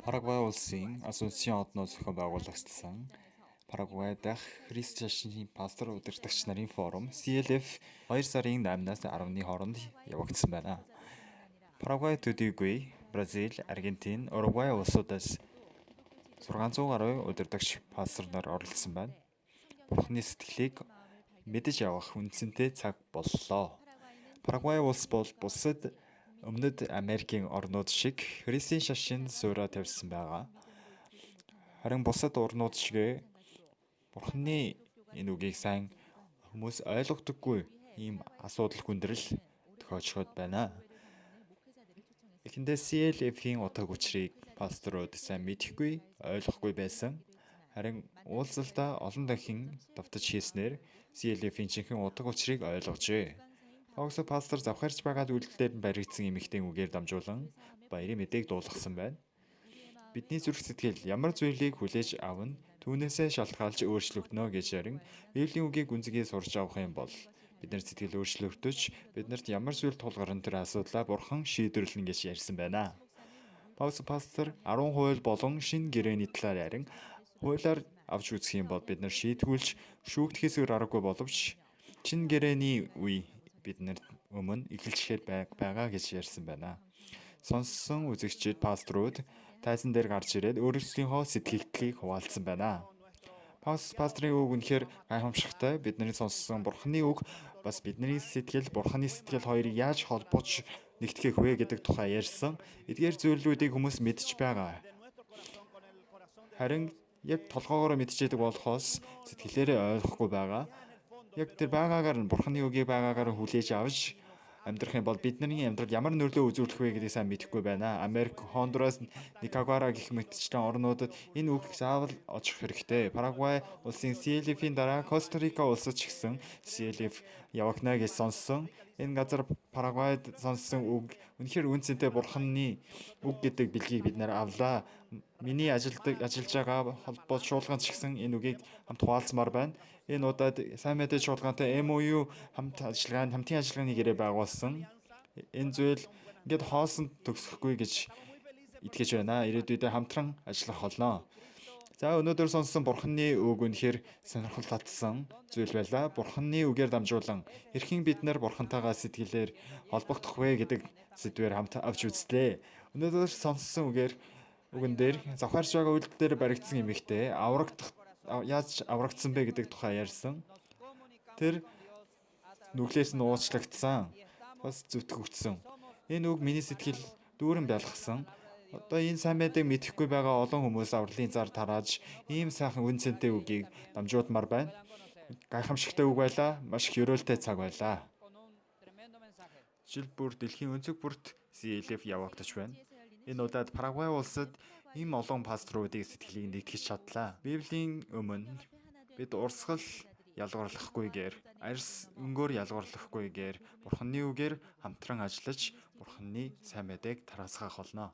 Парагвай улсын Асунсьон одноо зохион байгуулагдсан Парагвай дахь Христ шашны пастор удирдагч нарын форум CLF 2 сарын 8-наас 10-ны хооронд явагдсан байна. Парагвай төдийгүй Бразил, Аргентин, Уругвай улсуудаас 600 гаруй удирдагч пастор нар оролцсон байна. Бурхны сэтгэлийг мэдэж авах үндсэнтэй цаг боллоо. Парагвай улс бол бусад Өмнөд Америкийн орнууд шиг Христийн шашинд сууриа тавьсан байгаа. Харин бусад орнууд шигээ Бурхны энэ үгийг сайн хүмүүс ойлгодоггүй ийм асуудал хүндрэл тохиолдоход байна. Эхэндээ CLF-ийн утга учирыг пасторууд сайн мэдэхгүй, ойлгохгүй байсан. Харин уулзалтаа олон дахин давтаж хийснээр CLF-ийн жинхэнэ утга учирыг ойлгожээ. Паусо пастор завхаарч байгаа үйлдэлээр нь баригдсан эмэгтэйн үгээр дамжуулан баярын мэдээг дуулгасан байна. Бидний зүрх сэтгэл ямар зүйлийг хүлээж авна түүнээсээ шалтгаалж өөрчлөгдөнө гэж ярин Библийн үгийг гүнзгий сурч авах юм бол бид нар сэтгэл өөрчлөгдөж биднэрт ямар зүйл тулгарна тэр асуудлаа Бурхан шийдвэрлэнэ гэж ярьсан байна. Паус пастор 10 хууль болон шинэ гэрээний талаар ярин хуулиар авч үзэх юм бол бид нар шийтгүүлж шүүгдэхээс өөр аргагүй боловч шинэ гэрээний үе биднэрт өмнө эхэлчихээр байгаа гэж ярьсан байна. Сонссон үзэгчид пасторууд тайзан дээр гарч ирээд өөрсдийнхөө сэтгэгдлийг хуваалцсан байна. Пасторын үг үнэхээр гайхамшигтай. Бидний сонссон Бурханы үг бас бидний сэтгэл, Бурханы сэтгэл хоёрыг яаж холбож нэгтгэх вэ гэдэг тухай ярьсан. Эдгээр зүйлүүдийг хүмүүс мэдж байгаа. Харин яг толгоогоороо мэдчихэдэг болохоос сэтгэлээрээ ойлгохгүй байгаа. Яг тэр байгаагаар нь Бурханы үгийг байгаагаар нь хүлээж авч амьдрах юм бол бидний амьдрал ямар нөлөө үзүүлэх вэ гэдгийг сайн мэдэхгүй байна. Америк, Хондурас, Никарагуа гэх мэтчлэн орнуудад энэ үг заавал очих хэрэгтэй. Парагвай улсын CLF-ийн дараа Коста Рика улсад ч гэсэн CLF явагдана гэж сонссон. Энэ газар Парагвайд сонссон үг үнэхээр үн цэнтэй Бурханы үг гэдэг бэлгийг бид нар авлаа. Миний ажиллаж байгаа холбоот чуулган ч гэсэн энэ үгийг хамт хуваалцмаар байна. Энэ удаад сайн мэдээ чуулгантай MOU хамт ажиллагаанд хамтын ажиллагааны гэрээ байгуулсан. Энэ зүйл ингээд хоосон төгсөхгүй гэж итгэж байна. Ирээдүйдээ хамтран ажиллах болно. За өнөөдөр сонссон Бурханы үг үнэхээр сонирхол татсан зүйл байлаа. Бурханы үгээр дамжуулан хэрхэн бид нар Бурхантайгаа сэтгэлээр холбогдох вэ гэдэг сэдвээр хамт авч үзлээ. Өнөөдөр сонссон үгээр үгэн дээр завхаарч байгаа үйлдэл дээр баригдсан эмэгтэй аврагдах яаж аврагдсан бэ гэдэг тухай ярьсан. Тэр нүглээс нь уучлагдсан. Бас зүтгэгдсэн. Энэ үг миний сэтгэл дүүрэн бялхсан. Одоо энэ сайн мэдээг мэдэхгүй байгаа олон хүмүүс авралын зар тарааж ийм сайхан үн цэнтэй үгийг дамжуулмаар байна. Гайхамшигтай үг байлаа. Маш их ерөөлтэй цаг байлаа. Жил бүр дэлхийн өнцөг бүрт CLF явагдаж байна. Энэ удаад Парагвай улсад ийм олон пасторуудыг сэтгэлийг нэгтгэж чадлаа. Библийн өмнө бид урсгал ялгуурлахгүйгээр, арьс өнгөөр ялгуурлахгүйгээр Бурханы үгээр хамтран ажиллаж Бурханы сайн мэдээг тараасгах болно.